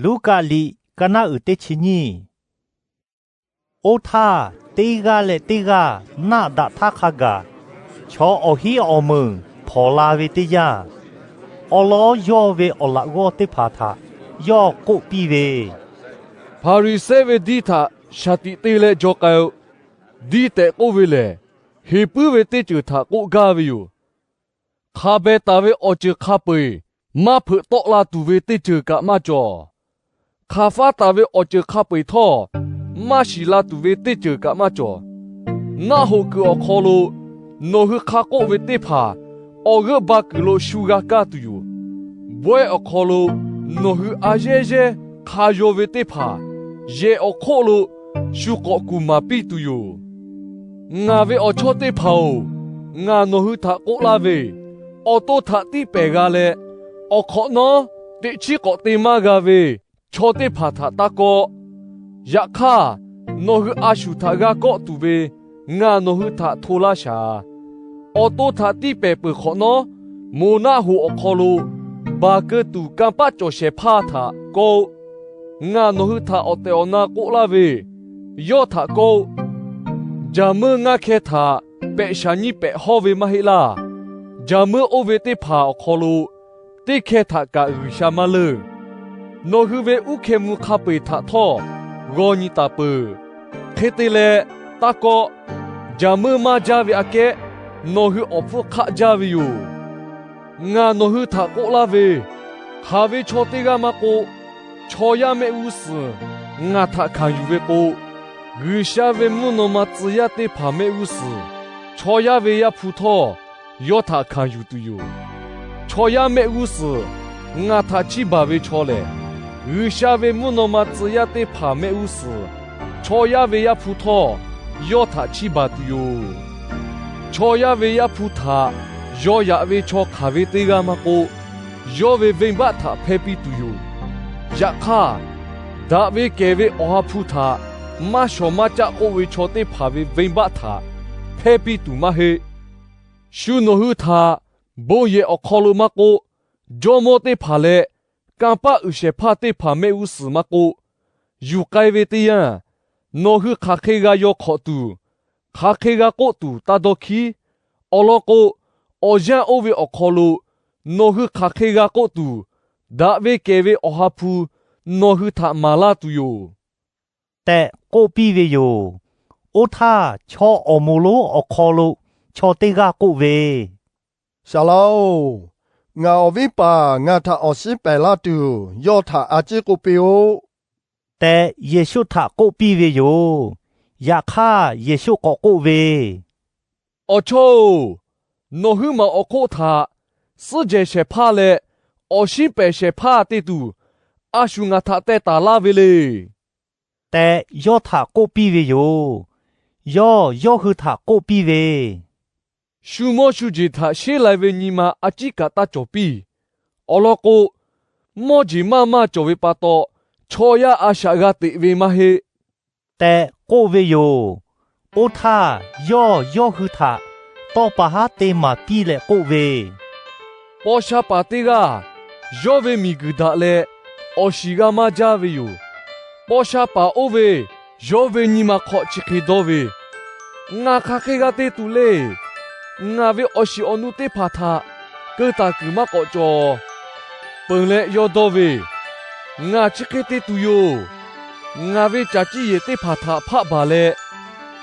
Luˉkaꞈ liꞈ ka naˆ uiˍ teˇ chi nyiˇ. Oˇ htaˇ, teˇ g'aˇ leh teˇ g'aˇ naˆ daꞈ htaˇ hk'a gaˬ, chaw awˬ hinˉ awˬ meunˍ hpawnˬ la ve teˇ yanˇ, awˉ lawˉ yawˇ ve awˬ laꞈ g'awˇ teˇ hpaˍ htaꞈ yawˇ k'oˆ piˇ ve, Hpaˍriˍsehˇ ve diˇ htaꞈ shaˍ tiꞈ te leh jaw k'ai-o. Diˇ tehꞈ k'oˆ ve lehˬ, heˍ puiˉ ve teˇ ceuˬ htaꞈ k'oˆ gaˇ ve yoˬ. Hk'a beh taˍ ve awˬ ceuˬ hk'a peu-eˬ maˇ hpeuꞈ tawˆ la tuˬ ve teˇ ceuˬ kaꞈ maˇ cawˬ. Hk'aˬ faˉ taˍ ve awˬ ceuˬ hk'a peu-eˬ htawˇ, maˇ shiˍ la tuˬ ve teˇ ceuˬ kaꞈ maˇ cawˬ. Naˆ hoꞈ kuiˬ awˬ hk'aw lo nawˬ hui hk'a k'oˆ ve teˇ hpaˍ awˬ g'euˆ ba kuiˬ lo shu g'a kaˇ tuˬ yoˬ. Bawehˇ awˬ hk'aw lo nawˬ hui a yehˇ yehˇ hk'a yaw ve teˇ hpaˍ yehˬ awˬ hk'oˆ lo shu k'awꞈ kuˬ maˍ piˇ tuˬ yoˬ. Ngaˬ ve awˬ chawˇ teˇ hpaˍ-oˬ, ngaˬ nawˬ hui htaꞈ k'oˆ laˇ ve, awˬ to htaꞈ tiˇ pehˍ g'a leh, awˬ hk'awꞈ nawˉ teꞈ chiˉ k'awꞈ te maˇ g'a ve chaw teˇ hpaˍ htaꞈ taˇ kawˆ. Yaꞈ hk'aˇ, nawˬ hui a shuˍ htaꞈ g'a kawˆ tuˬ ve ngaˬ nawˬ hui htaꞈ hto laˇ shaˍ. Awˬ to htaꞈ tiˇ pehˍ peuˬ hk'awꞈ nawˉ, moˍ naˆ hoꞈ awˬ hk'aw lo baˬ keu tuˬ kanˇ paˆ cawˬ shehˍ hpaˇ htaꞈ kawˆ-oˆ. Ngaˬ nawˬ hui htaꞈ awˬ tehˬ awˬ na k'oˆ laˇ ve, yawˇ htaꞈ kawˆ-oˆ. Jaˍ meuˇ ngaˇ hkeh htaꞈ pehꞈ shaˍ nyiˇ pehꞈ hawˇ ve maˇ heˆ laˇ. Jaˍ meuˇ oˇ ve teˇ hpaˍ awˬ hk'aw lo teˇ hkeh htaꞈ kaꞈ G'uiˬsha maˇ leunˇ. Nawˬ hui ve uˉ hkeh mvuh hk'a peu-eˬ htaꞈ htawˇ g'aw nyi taˍ peuˬ. Hk'e te leh, taˇ kawˆ. Jaˍ meuˇ maˇ jaˇ ve aꞈ kehˉ nawˬ hui awˬ hpfuhˇ hk'aˆ jaˇ ve yoˬ. Ngaˬ nawˬ hui htaꞈ k'oˆ laˇ ve, hk'aˬ ve chaw teˇ g'aˇ maˇ k'oˆ, chaw yaˇ mehˆ g'uˇ suhˍ ngaˬ htaꞈ hkanˍ yuˬ ve k'o, G'uiˬsha ve mvuhˇ naw ma tcuh yaˇ teˇ hpaˍ mehˆ g'uˇ suhˍ chaw yaˇ ve Yaˇ hpu htawˇ yawˇ htaꞈ hkanˍ yuˬ tuˬ yoˬ. Chaw yaˇ mehˆ g'uˇ suhˍ ngaˬ htaꞈ chiˇ baˬ ve chaw lehˬ, G'uiˬsha ve mvuhˇ naw ma tcuh yaˇ teˇ hpaˍ mehˆ g'uˇ suhˍ chaw yaˇ ve Yaˇ hpu htawˇ yawˇ htaꞈ chiˇ baˬ tuˬ yoˬ. Chaw yaˇ ve Yaˇ hpu htaꞈ yaw yaꞈ ve chaw hk'aˬ ve teˇ g'aˇ maˇ k'oˆ, yawˇ ve venˇbaˆ htaꞈ hpehˇ piˇ tuˬ yoˬ. Yaꞈ hk'aˇ, daꞈ ve kehˬ ve Awˬ ha hpu htaꞈ maˇ shawˍ maˇ caˆ k'oˆ ve chaw teˇ hpaˍ ve venˇbaˆ htaꞈ hpehˇ piˇ tuˬ maˇ heˆ. Shu nawˬ hui htaꞈ bon yehˬ awˬ hk'aw lo maˇ k'oˆ, jawˇmawˇ teˇ hpaˍ leh kanˇ paˆ uiˍ shehˍ hpaˇ teˇ hpaˍ mehˆ g'uˇ suhˍ maˇ k'oˆ, yuˬ k'ai ve teˇ yanˇ, nawˬ hui hk'aˬ hk'e g'a yaw hk'awꞈ tuˬ, hk'aˬ hk'e g'a k'oˆ tuˬ taˇ dawˇ hkiˉ. Awˬ lawn k'o, awˬ yanˇ oˇ ve awˬ hk'aw lo nawˬ hui hk'aˬ hk'e g'a k'oˆ tuˬ, daꞈ ve kehˬ ve Awˬ ha hpu nawˬ hui htaꞈ maˍ laˇ tuˬ yoˬ tehꞈ k'oˆ piˇ ve yoˬ. Oˇ htaˇ, chaw awˬ moˍ lonˉ awˬ hk'aw lo chaw teˇ g'aˇ k'oˆ ve, Saˍ laꞈ-oˬ, ngaˬ awˬ viˉ paˍ ngaˬ htaꞈ awˬ shinˉ pehˍ laˇ tuˬ, yawˇ htaꞈ a ciˉ k'oˆ piˇ-oˆ tehꞈ, Yeˍsuˆ htaꞈ k'oˆ piˇ ve yoˬ. Yaꞈ hk'aˇ, Yeˍsuˆ k'awꞈ k'oˆ ve, Awˬ chawˇ-oˬ, nawˬ huiˉ maˬ awˬ hk'oˆ htaꞈ suhˉ jehˬ shehˍ hpaˇ leh awˬ shinˉ pehˍ shehˍ hpaˇ te tuˬ, a shu ngaˬ htaꞈ teh taˍ laˇ ve le tehꞈ, yawˇ htaꞈ k'oˆ piˇ ve yoˬ. Yawˇ yawˇ hui htaꞈ k'oˆ piˇ ve, Shu mawˇ shu jeˬ htaꞈ sheˉ lai ve nyi ma a ciˉ kaꞈ taˇ cawˬ piˇ. Awˬ lawn k'o, mawˇ jeˬ maˇ maˇ cawˬ ve pa taw, chaw yaˇ a shaꞈ g'a teꞈ ve maˇ heˆ tehꞈ k'oˆ ve yoˬ. Oˇ htaˇ, yawˇ yawˇ hui htaꞈ tawˇ pa haˉ te maˍ piˇ leh k'oˆ ve, Paw sha paˍ teˇ g'aˇ yawˇ ve miˬguiˬ daꞈ leh awˬ shiˍ g'a maˇ jaˇ ve yoˬ. Paw sha paˍ oˇ ve yawˇ ve nyi ma hk'aw chi hk'e dawˇ ve, Ngaˬ hk'aˬ hk'e g'a te tuˬ le. Ngaˬ ve awˬ shiˍ awˬ nu teˇ hpaˍ htaꞈ keu taˍ kuiˬ maˇ k'awꞈ cawˬ. Peuˬ leh yawˇ dawˇ ve, Ngaˬ chi hk'e te tuˬ yoˬ. Ngaˬ ve caˬ ciˇ yehˬ teˇ hpaˍ htaꞈ hpaˆ baˬ leh,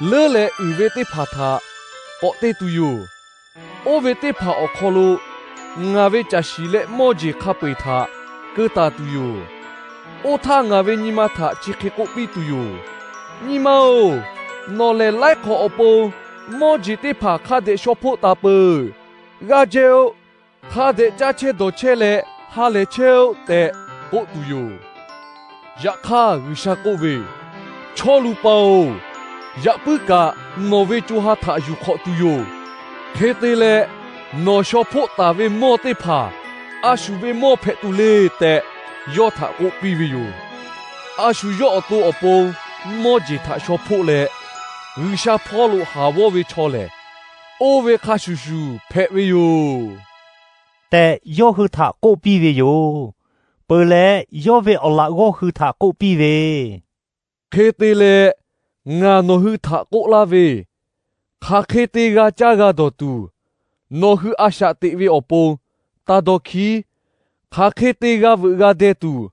leuˉ leh uiˍ ve teˇ hpaˍ htaꞈ k'awꞈ te tuˬ yoˬ. Oˇ ve teˇ hpaˍ awˬ hk'aw lo ngaˬ ve caˬ shiˍ leh mawˇ jeˬ hk'a peu-eˬ htaꞈ keu taˍ tuˬ yoˬ. Oˇ htaˇ, ngaˬ ve nyi ma htaꞈ chi hk'e k'oˆ piˇ tuˬ yoˬ. Nyi ma-oˬ, nawˬ lehˬ laiˉ hk'awꞈ awˬ pon mawˇ jeˬ teˇ hpaˍ hk'a dehꞈ shaw hpoˆ taˍ peuˬ. G'aˇ jehˇ-oˆ. Hk'a dehꞈ caˇ chehˇ dawˬ chehˇ leh ha lehˬ chehˇ-oˆ tehꞈ k'oˆ tuˬ yoˬ. Yaꞈ hk'aˇ, G'uiˬsha k'oˆ ve, Chaw luˬ paˍ-oˬ, yaꞈ puiˉ kaꞈ nawˬ ve co ha htaꞈ yuˬ hk'awꞈ tuˬ yoˬ. Hk'e te leh, nawˬ shaw hpoˆ taˍ ve mawˇ teˇ hpaˍ a shu ve mawˇ hpehꞈ tuˬ le tehꞈ, yawˇ htaꞈ k'oˆ piˇ ve yoˬ. A shu yawˇ awˬ to awˬ pon mawˇ jeˬ htaꞈ shaw hpoˆ leh, G'uiˬsha hpawˇ lo haˍ g'awˇ ve chaw lehˬ, oˇ ve hk'a shuˍ shuˍ hpehꞈ ve yoˬ tehꞈ, yawˇ hui htaꞈ k'oˆ piˇ ve yoˬ. peuˬ leh, yawˇ ve awˬ laꞈ g'awˇ hui htaꞈ k'oˆ piˇ ve, Hk'e te leh, ngaˬ nawˬ hui htaꞈ k'oˆ laˇ ve, hk'aˬ hk'e te g'a caˇ g'a dawˬ tuˬ, nawˬ hui a shaꞈ teꞈ ve awˬ pon taˇ dawˇ hkiˉ. Hk'aˬ hk'e te g'a veuꞈ g'a deh tuˬ,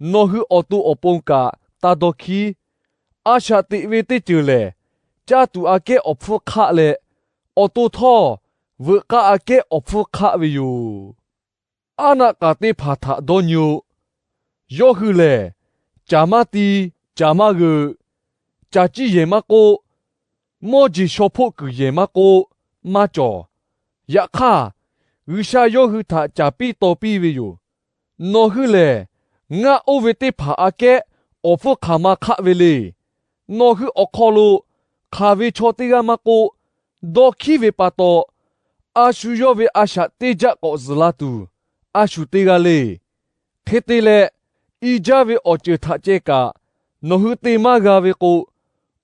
nawˬ hui awˬ to awˬ pon kaꞈ taˇ dawˇ hkiˉ. A shaꞈ teꞈ ve teˇ ceuˬ lehˬ, caˇ tuˬ aꞈ kehˉ awˬ hpfuhˇ hk'aˆ leh, awˬ to htawˇ veuꞈ k'aˇ aꞈ kehˉ awˬ hpfuhˇ hk'aˆ ve yoˬ. Aˉ naˆ k'aˍ teˇ hpaˍ htaꞈ dawˇ nyi-o. Yawˇ hui lehˬ, caˬ maˇ ti, caˬ maˇ g'euꞈ, caˬ ciˇ yehˬ maˇ k'oˆ, mawˇ jeˬ shaw hpoˆ kuiˬ yehˬ maˇ k'oˆ, maˇ cawˬ. Yaꞈ hk'aˇ, G'uiˬsha yawˇ hui htaꞈ caˍ piˇ taw piˇ ve yoˬ. Nawˬ hui lehˬ, ngaˆ oˇ ve teˇ hpaˍ aꞈ kehˉ awˬ hpfuhˇ hk'aˬ ma hk'aˆ ve le. Nawˬ hui awˬ hk'aw lo hk'aˬ ve chaw teˇ g'aˇ maˇ k'oˆ, dawˇ hkiˉ ve pa taw, a shu yawˇ ve a shaꞈ teˇ jaˆ k'awꞈ zuhˬ la tuˬ, a shu teˇ g'aˇ le. Hk'e te leh, i jaˇ ve awˬ ceuˬ htaꞈ ceh kaꞈ nawˬ hui te maˇ g'a ve k'o,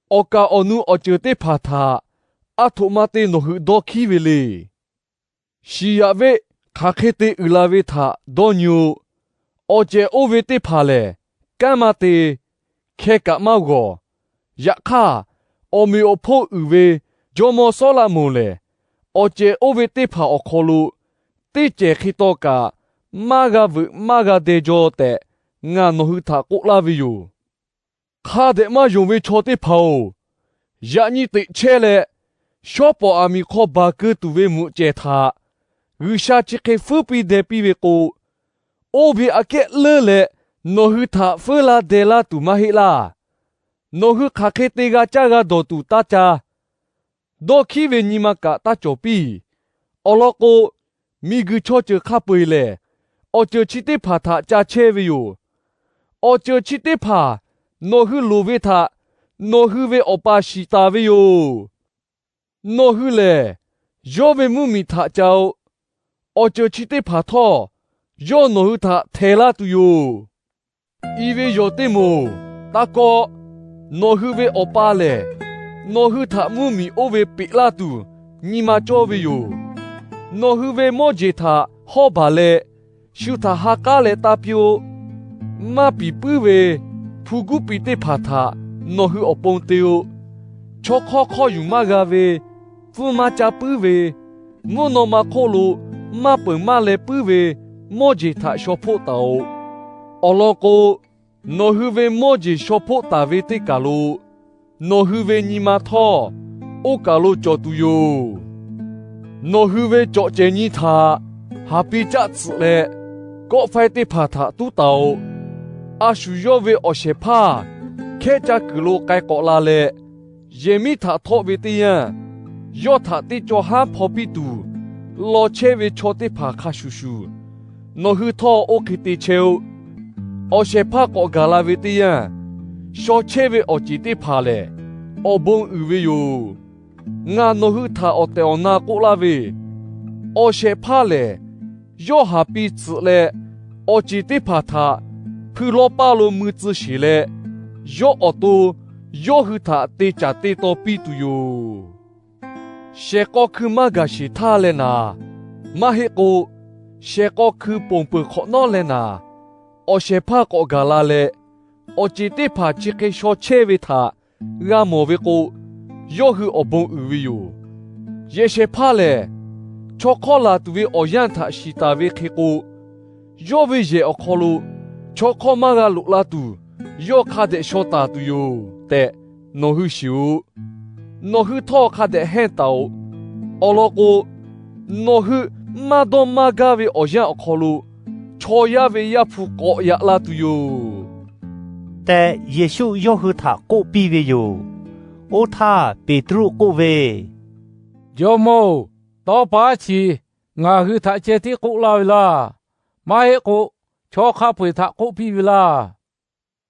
awˬ kaˍ awˬ nu awˬ ceuˬ teˇ hpaˍ htaꞈ aˬ htoꞈ ma te nawˬ hui dawˇ hkiˉ ve le. Shiˍ yaꞈ veˆ hk'aˬ hk'e te uiˍ la ve htaꞈ dawˇ nyi-o. Awˬ cehˬ oˇ ve teˇ hpaˍ lehˬ, kanˉ maˇ te, hkeh kaꞈ maˇ g'awˬ. Yaꞈ hk'aˇ, awˬ meꞈ awˬ hponˇ uiˍ ve jawˇmawˇ Sawˉlaꞈmonˍ lehˬ, awˬ cehˬ oˇ ve teˇ hpaˍ awˬ hk'aw lo teˇ cehˬ hk'e taw kaꞈ maˇ g'a veuꞈ maˇ g'a deh jaw tehꞈ, ngaˬ nawˬ hui htaꞈ k'oˆ laˇ ve yoˬ. Hk'a dehꞈ maˇ yonˍ ve chaw teˇ hpaˍ-oˬ, yaꞈ nyi teꞈ chehˇ leh, shawˉ pawˍ aˬ miˍ hk'aw baˬ keu tuˬ ve mvuhꞈ cehˬ htaꞈ G'uiˬsha chi hk'e feuˉ piˇ deh piˇ ve k'o, oˇ ve aꞈ kehˉ leuˉ leh nawˬ hui htaꞈ feuˉ laˇ deh laˇ tuˬ maˇ heˆ laˇ. Nawˬ hui hk'aˬ hk'e te g'a caˇ g'a dawˬ tuˬ taˇ ca. Dawˇ hkiˉ ve nyi ma kaꞈ taˇ cawˬ piˇ. Awˬ lawn k'o, miˬguiˬ chaw ceuˬ hk'a peu-eˬ lehˬ, awˬ ceuˬ chi teˇ hpaˍ htaꞈ ca chehˇ ve yoˬ. Awˬ ceuˬ chi teˇ hpaˍ nawˬ hui loˍ ve htaꞈ nawˬ hui ve Awˬ pa shiˍ taˍ ve yoˬ. Nawˬ hui lehˬ, yawˇ ve mvuhˇmiˬ htaꞈ ca-o. Awˬ ceuˬ chi teˇ hpaˍ htawˇ, yawˇ nawˬ hui htaꞈ htehˍ laˇ tuˬ yoˬ. I ve yawˬ teˇ moˍ, taˇ kawˆ. Nawˬ hui ve Awˬ pa lehˬ, nawˬ hui htaꞈ mvuhˇmiˬ oˇ ve peꞈ laˇ tuˬ nyi ma cawˇ ve yoˬ. Nawˬ hui ve mawˇ jeˬ htaꞈ hawˉ baˬ leh, shu htaꞈ ha k'aˉ leh taˇ piˇ-oˆ. Maˇ piˍ puiˉ ve hpu guˉ pi teˇ hpaˍ htaꞈ nawˬ hui awˬ pon te-o. Chaw hk'awˇ hk'awˇ yuˬ maˇ g'a ve, pfuhˇ maˇ caˇ puiˉ ve, mvuhˇ naw ma hk'oˆ lo maˇ peuˬ maˇ leh puiˉ ve mawˇ jeˬ htaꞈ shaw hpoˆ taˍ-oꞈ. Awˬ lawn k'o, nawˬ hui ve mawˇ jeˬ shaw hpoˆ taˍ ve teˇ kaˬ lo, nawˬ hui ve nyi ma htawˇ oˇ kaˬ lo cawˬ tuˬ yoˬ. Nawˬ hui ve cawꞈ cehˬ nyi htaꞈ haˍ pi caˆ tsuhꞈ leh, kawˆ faiˇ teˇ hpaˍ htaꞈ tuˉ taˍ-oꞈ. A shu yawˇ ve awˬ shehˍ hpaˇ hkehˉ caˇ kuiˬ lo k'ai k'awꞈ la leh, yehˬ miˉ htaꞈ htawˆ ve teˇ yanˇ, yawˇ htaꞈ teˇ caw haˉ hpaw piˇ tuˬ, law chehˇ ve chaw teˇ hpaˍ hk'a shuˍ shuˍ, nawˬ hui htawˇ oˇ hk'e te chehˇ-oˆ. Awˬ shehˍ hpaˇ k'awꞈ gaˬ la ve teˇ yanˇ, shaw chehˇ ve awˬ ceˬ teˇ hpaˍ lehˬ, awˬ bon uiˍ ve yoˬ. Ngaˬ nawˬ hui htaꞈ awˬ tehˬ awˬ na k'oˆ laˇ ve, awˬ shehˍ hpaˇ lehˬ, yawˇ haˍ pi tsuhꞈ leh, awˬ ceˬ teˇ hpaˍ htaꞈ hpui lawˇ paˇ lo mui tcuh sheˬ leh, yawˇ awˬ to yawˇ hui htaꞈ te caˍ te taw piˇ tuˬ yoˬ. Shehˍ k'aw hkui maˇ gaˬ sheˍ htaˇ leh naˍ, maˇ heˆ k'o, shehˍ k'aw hkui ponˬ peuˬ hk'awꞈ nawˉ leh naˍ, awˬ shehˍ hpaˇ k'awꞈ gaˬ la leh, awˬ ceˬ teˇ hpaˍ chi hk'e shaw chehˇ ve htaꞈ g'a mawˬ ve k'o, yawˇ hui awˬ bon uiˍ ve yoˬ. Yehˬ shehˍ hpaˇ lehˬ, chaw hk'awˇ laˬ tuˬ ve awˬ yanˇ htaꞈ shiˍ taˍ ve hk'e k'o, yawˇ ve yehˬ awˬ hk'aw lo chaw hk'awˇ maˇ g'a loꞈ la tuˬ, yawˇ hk'a dehꞈ shaw taˍ tuˬ yoˬ tehꞈ nawˬ hui shiˍ-oꞈ. Nawˬ hui htawˇ hk'a dehꞈ hehnˇ taˍ-oꞈ. Awˬ lawn k'o, nawˬ hui maˇ dawˇ maˇ gaˇ ve awˬ yanˇ awˬ hk'aw lo chaw yaˇ ve Yaˇ hpu k'awꞈ yaꞈ la tuˬ yoˬ tehꞈ, Yeˍsuˆ yawˇ hui htaꞈ k'oˆ piˇ ve yoˬ. Oˇ htaˇ Peˍtruˆ k'oˆ ve, Jawˇmawˇ-oˬ, tawˇ pa aˉ chi ngaˬ hui htaꞈ ceh tiˉ k'oˆ laˇ ve laˇ. Maˇ heˆ k'o, chaw hk'a peu-eˬ htaꞈ k'oˆ piˇ ve laˇ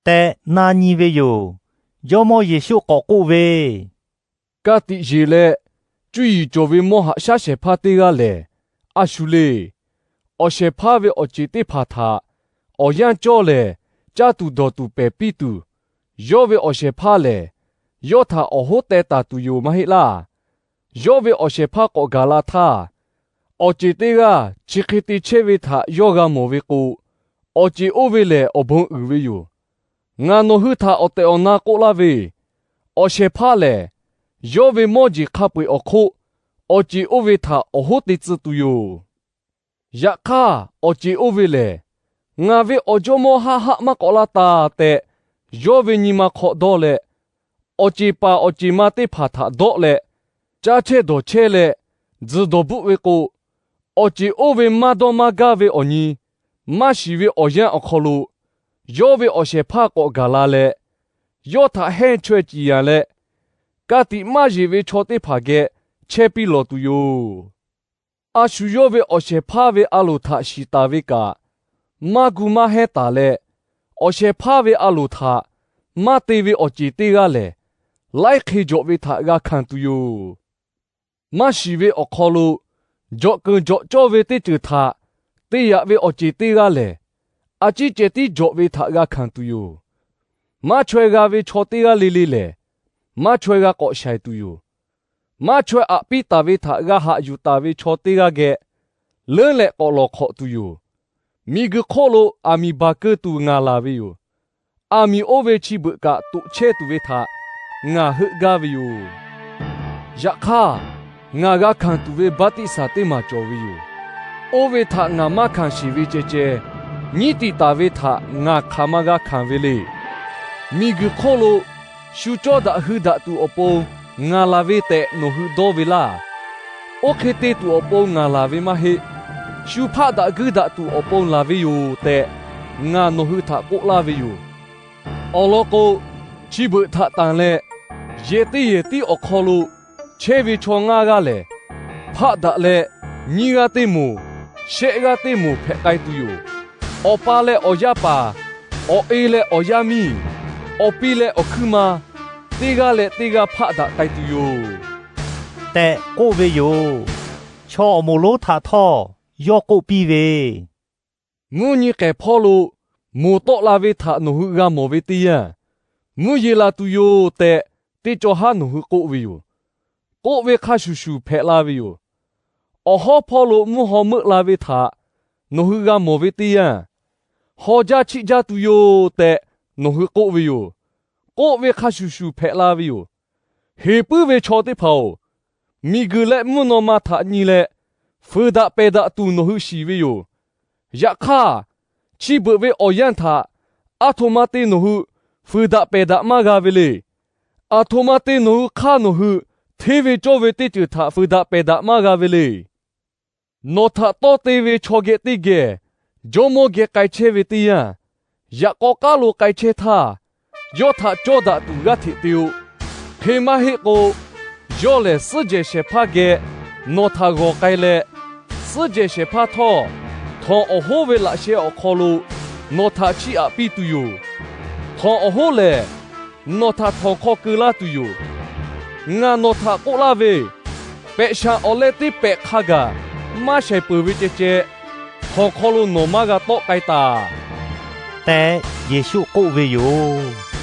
tehꞈ na nyi ve yoˬ. Jawˇmawˇ Yeˍsuˆ k'awꞈ k'oˆ ve, Ka tiꞈ yeˬ leh cuˇ yiˍ cawˬ ve mawˇ haꞈ shaˉ shehˍ hpaˇ teˇ g'aˇ lehˬ, a shu le. Awˬ shehˍ hpaˇ ve awˬ ceˬ teˇ hpaˍ htaꞈ awˬ yanˇ cawˇ lehˬ, caˇ tuˬ dawˬ tuˬ pehˬ piˇ tuˬ, yawˇ ve awˬ shehˍ hpaˇ lehˬ, yawˇ htaꞈ awˬ hoˉ teh taˍ tuˬ yoˬ maˇ heˆ laˇ. Yawˇ ve awˬ shehˍ hpaˇ k'awꞈ gaˬ la htaˇ, awˬ ceˬ teˇ g'aˇ chi hk'e te chehˇ ve htaꞈ yawˇ g'a mawˬ ve k'o, awˬ ceˬ oˇ ve lehˬ awˬ bon uiˍ ve yoˬ. Ngaˬ nawˬ hui htaꞈ awˬ tehˬ awˬ na k'oˆ laˇ ve, awˬ shehˍ hpaˇ lehˬ, yawˇ ve mawˇ jeˬ hk'a peu-eˬ awˬ hk'oˆ awˬ ceˬ oˇ ve htaꞈ awˬ hoˉ te tcuh tuˬ yoˬ. Yaꞈ hk'aˇ, awˬ ceˬ oˇ ve lehˬ, Ngaˬ ve awˬ jawˇ mawˇ haˆ haˆ maˇ k'awꞈ laˇ taˍ tehꞈ, yawˇ ve nyi ma hk'aw dawˇ leh, awˬ ceˬ paˍ awˬ ceˬ ma teˇ hpaˍ htaꞈ dawˆ leh, caˇ chehˇ dawˬ chehˇ leh tzuhˬ dawˬ bvuhˆ ve k'o, awˬ ceˬ oˇ ve maˇ dawˇ maˇ gaˇ ve awˬ nyi, maˇ shiˍ ve awˬ yanˇ awˬ hk'aw lo yawˇ ve awˬ shehˍ hpaˇ k'awꞈ gaˬ la leh, yawˇ htaꞈ hehnˇ chaweh ciˍ yanˍ leh, ka tiꞈ maˇ yeˬ ve chaw teˇ hpaˍ geh chehˇ piˇ lawˬ tuˬ yoˬ. A shu yawˇ ve awˬ shehˍ hpaˇ ve a loˍ htaꞈ shiˍ taˍ ve kaꞈ, maˇ gu maˇ hehnˇ taˍ leh, awˬ shehˍ hpaˇ ve a loˍ htaꞈ maˇ te ve awˬ ceˬ teˇ g'aˇ lehˬ, laiˉ hk'e jawꞈ ve htaꞈ g'a hkanˍ tuˬ yoˬ. Maˇ shiˍ ve awˬ hk'aw lo jawꞈ keunˍ jawꞈ cawˇ ve teˇ ceuˬ htaꞈ te yaꞈ ve awˬ ceˬ teˇ g'aˇ lehˬ, a ciˉ ceh tiˉ jawꞈ ve htaꞈ g'a hkanˍ tuˬ yoˬ. Maˇ chaweh g'a ve chaw teˇ g'aˇ le le lehˬ, maˇ chaweh g'a k'awꞈ shaiˍ tuˬ yoˬ. Maˇ chaweh aꞈ piˇ taˍ ve htaꞈ g'a haꞈ yuˬ taˍ ve chaw teˇ g'aˇ geh leuˉ leh k'awꞈ lawˬ hk'awꞈ tuˬ yoˬ. Miˬguiˬ hk'oˆ lo aˬ miˍ baˬ keu tuˬ ngaˬ laˬ ve yoˬ. Aˬ miˍ oˇ ve chi beuꞈ kaꞈ toꞈ chehˇ tuˬ ve htaꞈ ngaˬ heuˆ gaˇ ve yoˬ. Yaꞈ hk'aˇ, ngaˬ g'a hkanˍ tuˬ ve baˆtiˆsaˬ teˇ maˬ cawˬ ve yoˬ. Oˇ ve htaꞈ ngaˬ maˇ hkanˍ sheˍ ve ceh ceh, nyiˉ tiꞈ taˍ ve htaꞈ ngaˬ hk'aˬ ma g'a hkanˍ ve le. Miˬguiˬ hk'oˆ lo shu cawˇ daꞈ hui daꞈ tuˬ awˬ pon ngaˬ laˬ ve tehꞈ nawˬ hui dawˇ ve laˇ. Oˇ hk'e te tuˬ awˬ pon ngaˬ laˬ ve maˇ heˆ. Shu hpaˆ daꞈ guiˇ daꞈ tuˬ awˬ pon laˬ ve yoˬ tehꞈ, ngaˬ nawˬ hui htaꞈ k'oˆ laˇ ve yoˬ. Awˬ lawn k'o, chi beuꞈ htaꞈ tanˬ leh, yehˬ teˇ yehˬ tiˉ awˬ hk'aw lo chehˇ ve chaw ngaˇ g'aˇ lehˬ, hpaˆ daꞈ leh nyiˇ g'aˇ teˇ moˍ, shehˆ g'aˇ teˇ moˍ hpehꞈ k'ai tuˬ yoˬ. Awˬ pa leh awˬ yaˇ paˍ, awˬ e leh awˬ yaˇ miˇ, awˬ pi leh awˬ hkuiˉ ma, teˇ g'aˇ leh teˇ g'aˇ hpaˆ daꞈ k'ai tuˬ yoˬ tehꞈ k'oˆ ve yoˬ. Chaw awˬ moˍ lonˉ htaꞈ htawˇ yawˇ k'oˆ piˇ ve, Mvuhˇ nyi k'ehˬ hpawˇ lo moˍ tawˆ la ve htaꞈ nawˬ hui g'a mawˬ ve teˇ yanˇ, mvuhˇ yeˬ laˬ tuˬ yoˬ tehꞈ, teˇ cawˬ haˉ nawˬ hui k'oˆ ve yoˬ. K'oˆ ve hk'a shuˍ shuˍ hpehꞈ la ve yoˬ. Awˬ hawˉ hpawˇ lo mvuhˇ haw meuˆ la ve htaꞈ nawˬ hui g'a mawˬ ve teˇ yanˇ, haw jaˇ chiˆ jaˇ tuˬ yoˬ tehꞈ nawˬ hui k'oˆ ve yoˬ. K'oˆ ve hk'a shuˍ shuˍ hpehꞈ la ve yoˬ. Heˍ puiˉ ve chaw teˇ hpaˍ-oˬ, miˬguiˬ leh mvuhˇ naw ma htaꞈ nyi leh fuiˍ daꞈ pehˬ daꞈ tuˬ nawˬ hui shiˍ ve yoˬ. Yaꞈ hk'aˇ, chi beuꞈ ve awˬ yanˇ htaꞈ aˬ htoꞈ ma te nawˬ hui fuiˍ daꞈ pehˬ daꞈ maˇ g'a ve le. Aˬ htoꞈ ma te nawˬ hui hk'aˇ nawˬ hui hteˇ ve cawˇ ve teˇ ceuˬ htaꞈ fuiˍ daꞈ pehˬ daꞈ maˇ g'a ve le. Nawˬ htaꞈ tawˇ te ve chaw geh teˇ geh jawˇmawˇ geh k'ai chehˇ ve teˇ yanˇ, yaꞈ k'aw k'aˉ lo k'ai chehˇ htaˇ, yawˇ htaꞈ cawˇ daꞈ tuˬ g'aˇ hteꞈ te-o. Hk'e maˇ heˆ k'o, yawˇ lehˬ suhˉ jehˬ shehˍ hpaˇ geh nawˬ htaꞈ g'awˬ k'ai leh, suhˉ jehˬ shehˍ hpaˇ htawˇ htawnˍ awˬ hoˉ ve laꞈ sheh awˬ hk'aw lo nawˬ htaꞈ chiˇ aꞈ piˇ tuˬ yoˬ. Htawnˍ awˬ hoˉ lehˬ, nawˬ htaꞈ htawnˍ hk'aw keu laˇ tuˬ yoˬ. Ngaˬ nawˬ htaꞈ k'oˆ laˇ ve, pehꞈ shaˍ awˬ leh teˇ pehꞈ hk'a gaˬ maˇ shaiˍ peuˬ ve ceh ceh, htawnˍ hk'aw lo nawˬ maˇ g'a tawˆ k'ai taˍ tehꞈ Yeˍsuˆ k'oˆ ve yoˬ.